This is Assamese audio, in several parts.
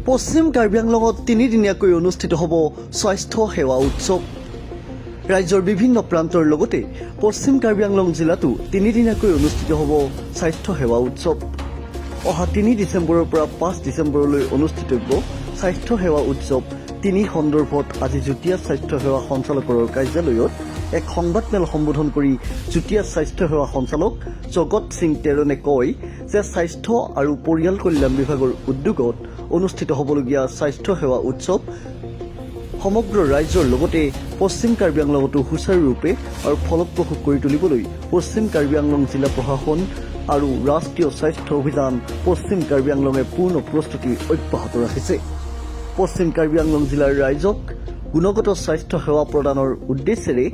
পশ্চিম কাৰ্বি আংলঙত তিনিদিনীয়াকৈ অনুষ্ঠিত হ'ব স্বাস্থ্য সেৱা উৎসৱ। ৰাজ্যৰ বিভিন্ন প্ৰান্তৰ লগতে পশ্চিম কাৰ্বি আংলং জিলাতো তিনিদিনীয়াকৈ অনুষ্ঠিত হ'ব স্বাস্থ্য সেৱা উৎসৱ। অহা 3 ডিচেম্বৰৰ পৰা 5 ডিচেম্বৰলৈ অনুষ্ঠিতব্য স্বাস্থ্য সেৱা উৎসৱ 3 সন্দৰ্ভত আজি যুটীয়া স্বাস্থ্য সেৱা সঞ্চালকৰ কাৰ্যালয়ত এক সংবাদমেল সম্বোধন কৰি যুটীয়া স্বাস্থ্য সেৱা সঞ্চালক জগত সিং টেৰণে কয় যে স্বাস্থ্য আৰু পৰিয়াল কল্যাণ বিভাগৰ উদ্যোগত অনুষ্ঠিত হ'বলগীয়া স্বাস্থ্য সেৱা উৎসৱ সমগ্ৰ ৰাজ্যৰ লগতে পশ্চিম কাৰ্বি আংলঙতো সুচাৰুৰূপে আৰু ফলপ্ৰসূ কৰি তুলিবলৈ পশ্চিম কাৰ্বি আংলং জিলা প্ৰশাসন আৰু ৰাষ্ট্ৰীয় স্বাস্থ্য অভিযান পশ্চিম কাৰ্বি আংলঙে পূৰ্ণ প্ৰস্তুতি অব্যাহত ৰাখিছে। পশ্চিম কাৰ্বি আংলং জিলাৰ ৰাইজক গুণগত স্বাস্থ্য সেৱা প্ৰদানৰ উদ্দেশ্যেৰে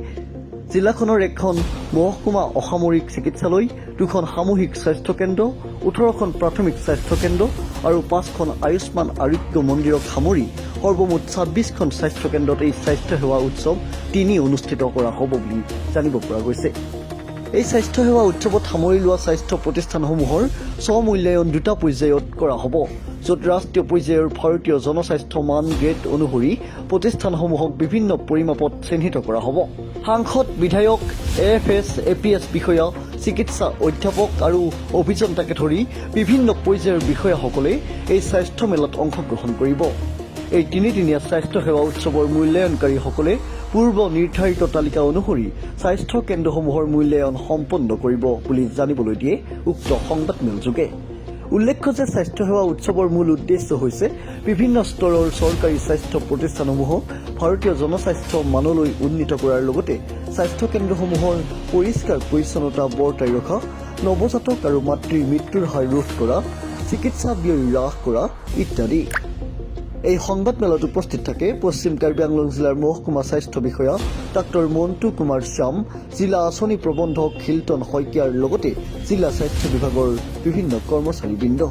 জিলাখনৰ এখন মহকুমা অসামৰিক চিকিৎসালয়, দুখন সামূহিক স্বাস্থ্য কেন্দ্ৰ, 18খন প্ৰাথমিক স্বাস্থ্য কেন্দ্ৰ আৰু পাঁচখন আয়ুষ্মান আৰোগ্য মন্দিৰক সামৰি সৰ্বমুঠ 26খন স্বাস্থ্য কেন্দ্ৰত এই স্বাস্থ্য সেৱা উৎসৱ 3 অনুষ্ঠিত কৰা হ'ব বুলি জানিব পৰা গৈছে। এই স্বাস্থ্য সেৱা উৎসৱত সামৰি লোৱা স্বাস্থ্য প্ৰতিষ্ঠানসমূহৰ স্বমূল্যায়ন দুটা পৰ্যায়ত কৰা হ'ব, য'ত ৰাষ্ট্ৰীয় পৰ্যায়ৰ ভাৰতীয় জনস্বাস্থ্য মান গ্ৰেড অনুসৰি প্ৰতিষ্ঠানসমূহক বিভিন্ন পৰিমাপত চিহ্নিত কৰা হ'ব। সাংসদ, বিধায়ক, A F S, A P S বিষয়া, চিকিৎসা অধ্যাপক আৰু অভিযন্তাকে ধৰি বিভিন্ন পৰ্যায়ৰ বিষয়াসকলে এই স্বাস্থ্য মেলাত অংশগ্ৰহণ কৰিব। এই তিনিদিনীয়া স্বাস্থ্য সেৱা উৎসৱৰ মূল্যায়নকাৰীসকলে পূৰ্ব নিৰ্ধাৰিত তালিকা অনুসৰি স্বাস্থ্য কেন্দ্ৰসমূহৰ মূল্যায়ন সম্পন্ন কৰিব বুলি জানিবলৈ দিয়ে উক্ত সংবাদমেলযোগে। উল্লেখ্য যে স্বাস্থ্য সেৱা উৎসৱৰ মূল উদ্দেশ্য হৈছে বিভিন্ন স্তৰৰ চৰকাৰী স্বাস্থ্য প্ৰতিষ্ঠানসমূহক ভাৰতীয় জনস্বাস্থ্য মানলৈ উন্নীত কৰাৰ লগতে স্বাস্থ্য কেন্দ্ৰসমূহৰ পৰিষ্কাৰ পৰিচ্ছন্নতা বৰ্তাই ৰখা, নৱজাতক আৰু মাতৃৰ মৃত্যুৰ হাৰ ৰোধ কৰা, চিকিৎসা ব্যয় হ্ৰাস কৰা ইত্যাদি। এই সংবাদমেলত উপস্থিত থাকে পশ্চিম কাৰ্বি আংলং জিলাৰ মহকুমা স্বাস্থ্য বিষয়া ডাক্তৰ মণ্টু কুমাৰ শ্যাম, জিলা আঁচনি প্ৰবন্ধক হিলটন শইকীয়াৰ লগতে জিলা স্বাস্থ্য বিভাগৰ বিভিন্ন কৰ্মচাৰীবৃন্দ।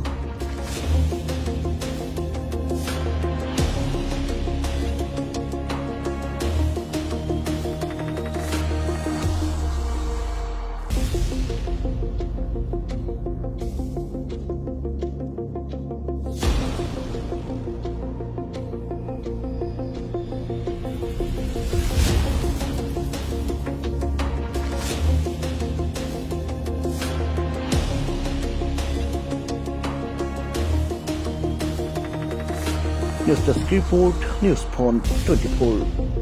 News desk report, News Front 24.